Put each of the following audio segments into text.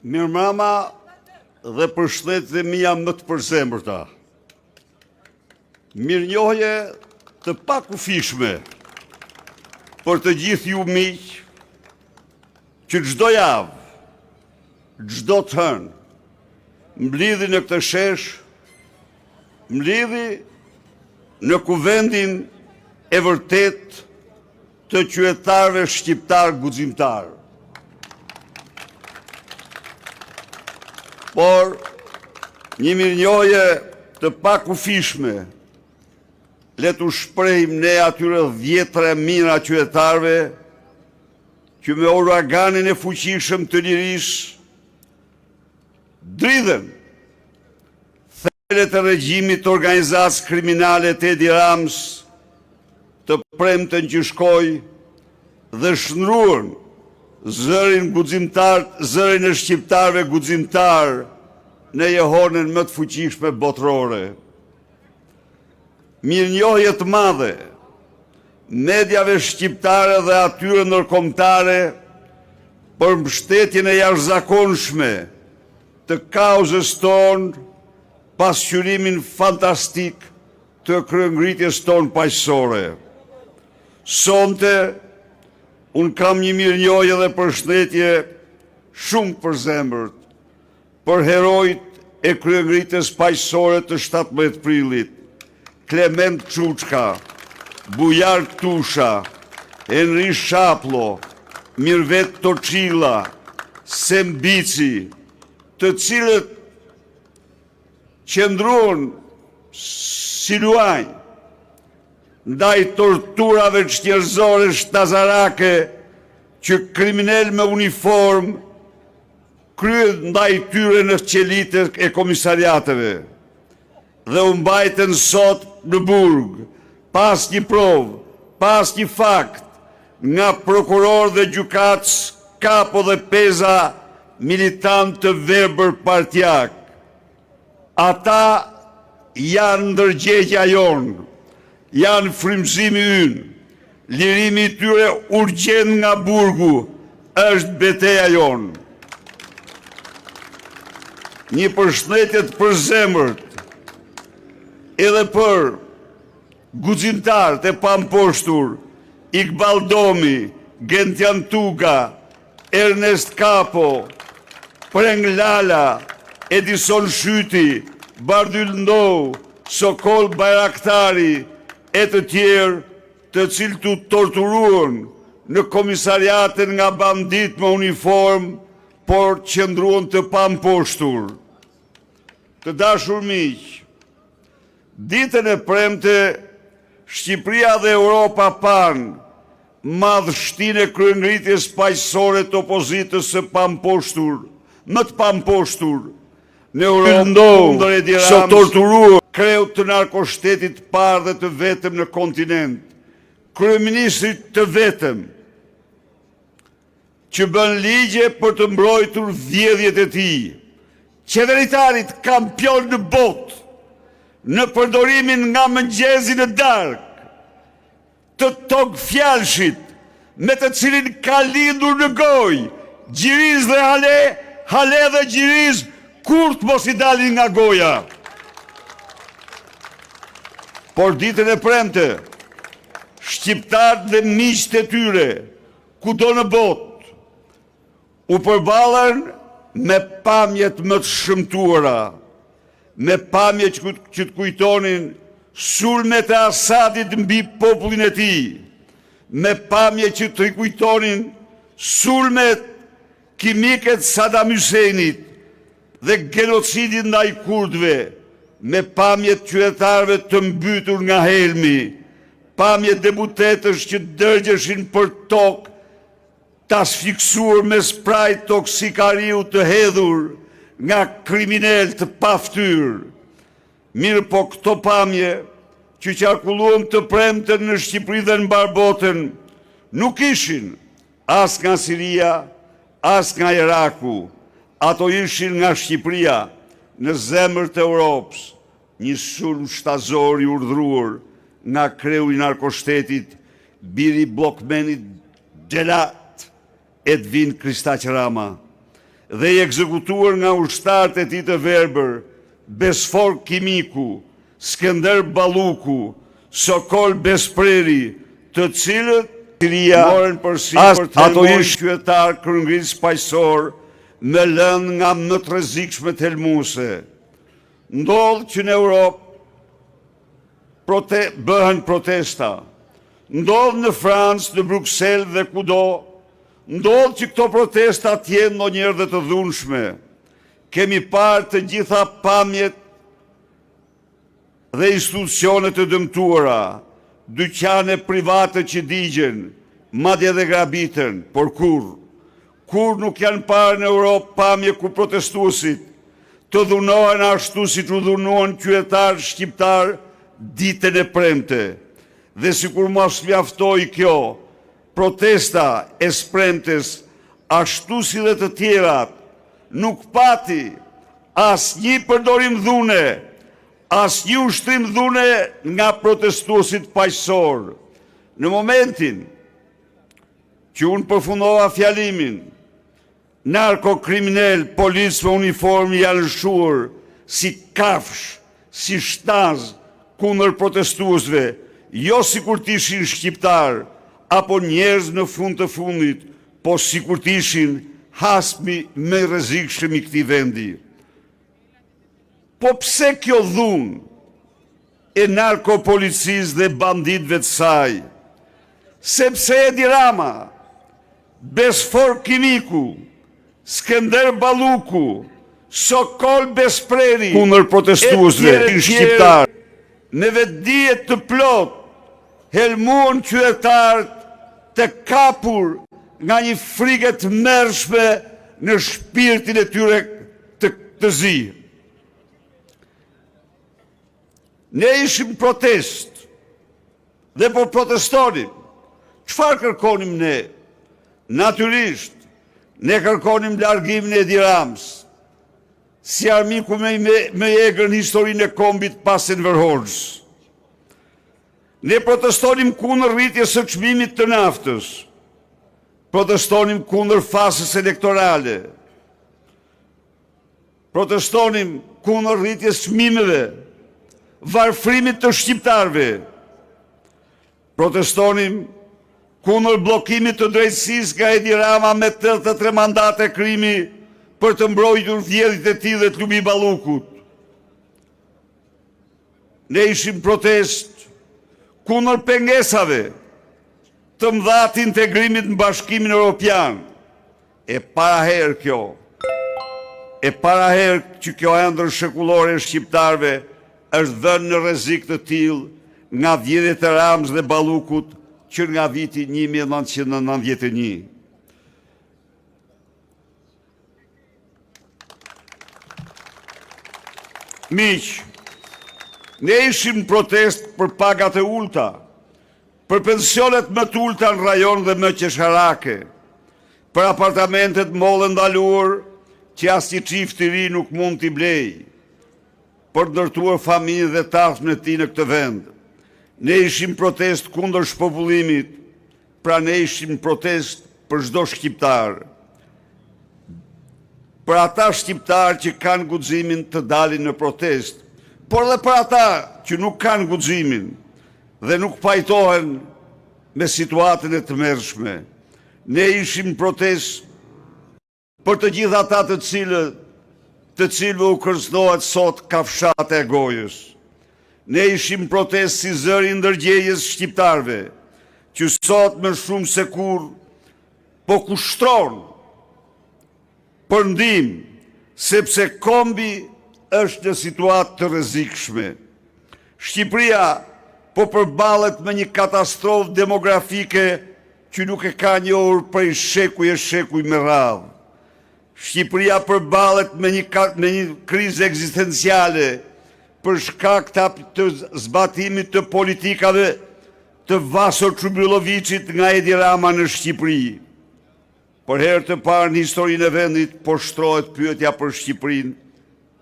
Mirëmbrëma dhe përshëndetjet e mia më të përzemërta. Mirënjohje të pakufishme për të gjithë ju miq që çdo javë, çdo të hënë, mblidheni në këtë shesh, mblidheni në kuvendin e vërtetë të qytetarëve shqiptarë guximtarë. Por, një mirënjohje të pakufishme, le t'u shprehim ne atyre dhjetëra e mijëra qytetarëve që me uraganin e fuqishëm të lirisë dridhën Themelet e regjimit të organizatës kriminale të Edi Ramës të premten që shkoi dhe shndërruan zërin guximtar, zërin e shqiptarëve guximtarë në jehonën më të fuqishme botërore. Mirënjohje të madhe mediave shqiptare dhe atyre ndërkombëtare për mbështetjen e jashtëzakonshme të kauzës tonë, pasqyrimin fantastik të kryengritjes tonë paqësore. Sonte, unë kam një mirënjohje dhe përshëndetje shumë të përzemërt për heronjtë e kryengritjes paqësore të 17 prillit, Klement Çuçka, Bujar Tusha, Henri Shapllo, Mirvet Toçilla, Sem Bici, të cilët qëndruan si luanj ndaj torturave çnjerëzore shtazarake që kriminelë me uniformë kryen ndaj tyre në qelitë e komisariateve. Dhe u mbajtën sot në burg, pa asnjë provë, pa asnjë fakt, nga prokurorë dhe gjykatës kapo dhe peza militantë të verbër partiakë. Ata janë ndërgjegjja jonë, janë frymëzimi ynë. Lirimi i tyre urgjent nga burgu është beteja jonë. Një përshëndetje të përzemërt edhe për guximtarët e pamposhtur Iqbal Domi, Gentian Tuga, Ernest Kapo, Preng Lala, Edison Shyti, Bardhyl Ndou, Sokol Bajraktari e të tjerë të cilët u torturuan në komisariate nga banditë me uniformë, por qëndruan të pamposhtur. Të dashur miq, ditën e premte Shqipëria dhe Europa panë madhështinë e kryengritjes paqësore të opozitës së pamposhtur, më të pamposhtur në Europë kundër Edi Ramës, kreut të narkoshtetit të parë dhe të vetëm në kontinent, kryeministrit të vetëm që bën ligje për të mbrojtur vjedhjet e tij, qeveritarit kampion në botë në përdorimin nga mëngjesi në darkë të togfjalëshit me të cilin ka lindur në gojë gjiriz dhe hale, hale dhe gjiriz kurrë të mos i dalin nga goja. Por ditën e premte, shqiptarët dhe miqtë e tyre, kudo në botë, U përballën me pamjet më të shëmtuara, me pamje që të kujtonin sulmet e Asadit mbi popullin e tij, me pamje që të rikujtonin sulmet kimike të Saddam Huseinit dhe genocidin ndaj kurdëve, me pamje të qytetarëve të mbytur nga helmi, pamje deputetësh që dergjeshin për tokë Të asfiksuar me spraj toksik ariu të hedhur nga kriminelë të paftyrë. Mirëpo këto pamje që qarkulluan të premten në Shqipëri dhe në mbarë botën nuk ishin as nga Siria, as nga Iraku. Ato ishin nga Shqipëria, në zemër të Europës, një sulm shtazor i urdhëruar nga kreu i narkoshtetit, biri i bllokmenit xhelat Edvin Kristaq Rama. dhe i ekzekutuar nga ushtarët e tij të verbër, Besfor Kimiku, Skender Balluku, Sokol Bespreri, të cilët morën përsipër të helmojnë qytetarë kryengritës paqësorë me lëndë nga më të rrezikshmet helmuese. Ndodh që në Europë prote bëhen protesta. Ndodh në Francë, në Bruksel dhe kudo. Ndodh që këto protesta të jenë ndonjëherë dhe të dhunshme. Kemi parë të gjitha pamjet dhe institucione të dëmtuara, dyqane private që digjen, madje dhe grabiten, por kurrë, kurrë nuk janë parë në Europë pamje ku protestuesit të dhunohen ashtu siç u dhunuan qytetarët shqiptarë ditën e premte. Dhe sikur mos mjaftoi kjo, protesta e së premtes, ashtu si dhe të tjerat, nuk pati asnjë përdorim dhune, asnjë ushtrim dhune nga protestuesit paqësorë. Në momentin që unë përfundova fjalimin, narkokriminelë, policë me uniformë janë lëshuar si kafshë, si shtazë kundër protestuesve, jo sikur të ishin shqiptarë apo njerëz në fund të fundit, po sikur të ishin hasmi më i rrezikshëm i këtij vendi. Po pse kjo dhunë e narkopolicisë dhe banditëve të saj? Sepse Edi Rama, Besfor Kimiku, Skender Balluku, Sokol Bespreri, kundër protestuesve shqiptarë, me vetëdije të plotë helmuan qytetarët të kapur nga një frikë e tmerrshme në shpirtin e tyre të, të zi. Ne ishim në protestë dhe po protestonim. Çfarë kërkonim ne? Natyrisht, ne kërkonim largimin e Edi Ramës, si armiku më, më i egër në historinë e kombit pas Enver Hoxhës. Ne protestonim kundër rritjes së çmimit të naftës. Protestonim kundër farsës elektorale. Protestonim kundër rritjes së çmimeve, varfrimit të shqiptarëve. Protestonim kundër bllokimit të drejtësisë nga Edi Rama me 83 mandate krimi për të mbrojtur vjedhjet e tij dhe të Lubi Ballukut. Ne ishim në protestë kundër pengesave të mëdha të integrimit në Bashkimin Europian. E para herë kjo, e para herë që kjo ëndërr shekullore e shqiptarëve është vënë në rrezik të tillë nga vjedhjet e Ramës dhe Ballukut që nga viti 1991. Miq, ne ishim në protestë për pagat e ulëta, për pensionet më të ulëta në rajon dhe më qesharake, për apartamentet mollë e ndaluar që asnjë çift i ri nuk mund t'i blejë, për të ndërtuar familjen dhe të ardhmen e tij në këtë vend. Ne ishim në protestë kundër shpopullimit, Pra ne ishim në protestë për çdo shqiptar. Për ata shqiptarë që kanë guximin të dalin në protestë, por dhe për ata që nuk kanë guximin dhe nuk pajtohen me situatën e tmerrshme. Ne ishim në protestë Për të gjithë ata të cilët të cilëve u kërcënohet sot kafshata e gojës. Ne ishim në protestë si zëri i ndërgjegjes së shqiptarëve, që sot më shumë se kurrë po kushtron për ndihmë, sepse kombi është në situatë të rrezikshme. Shqipëria po përballet me një katastrofë demografike që nuk e ka njohur prej shekuj e shekuj me radhë. Shqipëria përballet me një, me një krizë ekzistenciale për shkak të, të zbatimit të politikave të Vaso Çubrilloviçit nga Edi Rama në Shqipëri. Për herë të parë në historinë e vendit po shtrohet pyetja për Shqipërinë,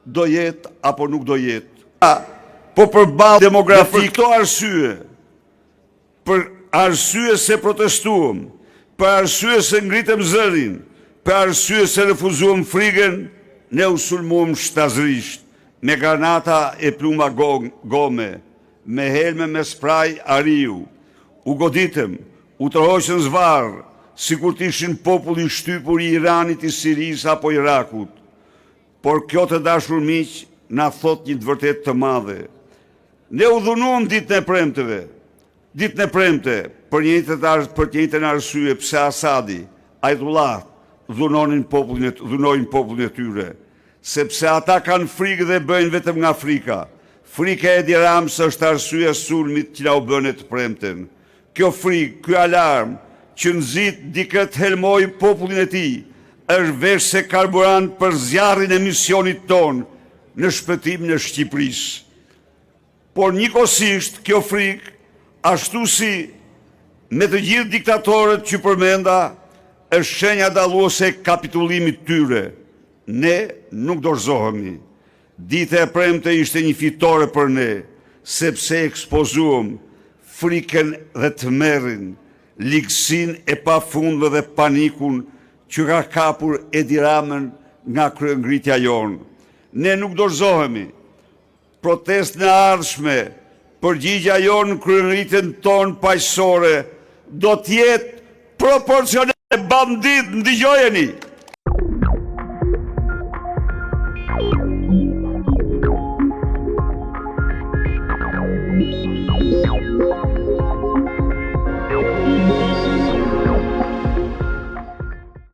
do jetë apo nuk do jetë. Po përballet demografik për këto arsye, Për arsye se protestuam, për arsye se ngritëm zërin, Për arsye se refuzuam frikën, ne u sulmuam shtazërisht me granata e plumba gome, me helme me spraj ariu. U goditëm, u tërhoqën zvarrë, sikur të ishim populli i shtypur i Iranit, i Sirisë apo Irakut. Por kjo, të dashur miq, na thotë një të vërtetë të madhe. Ne u dhunuam ditën e premteve, ditën e premte, për një për të njëjtën arsye pse Asadi, Ajatullah, dhunonin popullin e dhunojnë popullin e tyre, sepse ata kanë frikë dhe bëjnë vetëm nga frika. Frika e Edi Ramës është arsyeja e sulmit që na u bë ne të premten. Kjo frikë, ky alarm që nxit dikë të helmojë popullin e tij, është veçse karburant për zjarrin e misionit tonë në shpëtimin e Shqipërisë. Por njëkohësisht kjo frikë, ashtu si me të gjithë diktatorët që përmenda, është shenja dalluese e kapitullimit të tyre. Ne nuk dorëzohemi. Dita e premte ishte një fitore për ne, sepse ekspozuam frikën dhe tmerrin, ligësinë e pafundme dhe panikun që ka kapur Edi Ramën nga kryengritja jonë. Ne nuk dorëzohemi. Protestën e ardhshme, përgjigja jonë në kryengritjen tonë paqësore do të jetë proporcionale. Banditë, ndëgjojeni!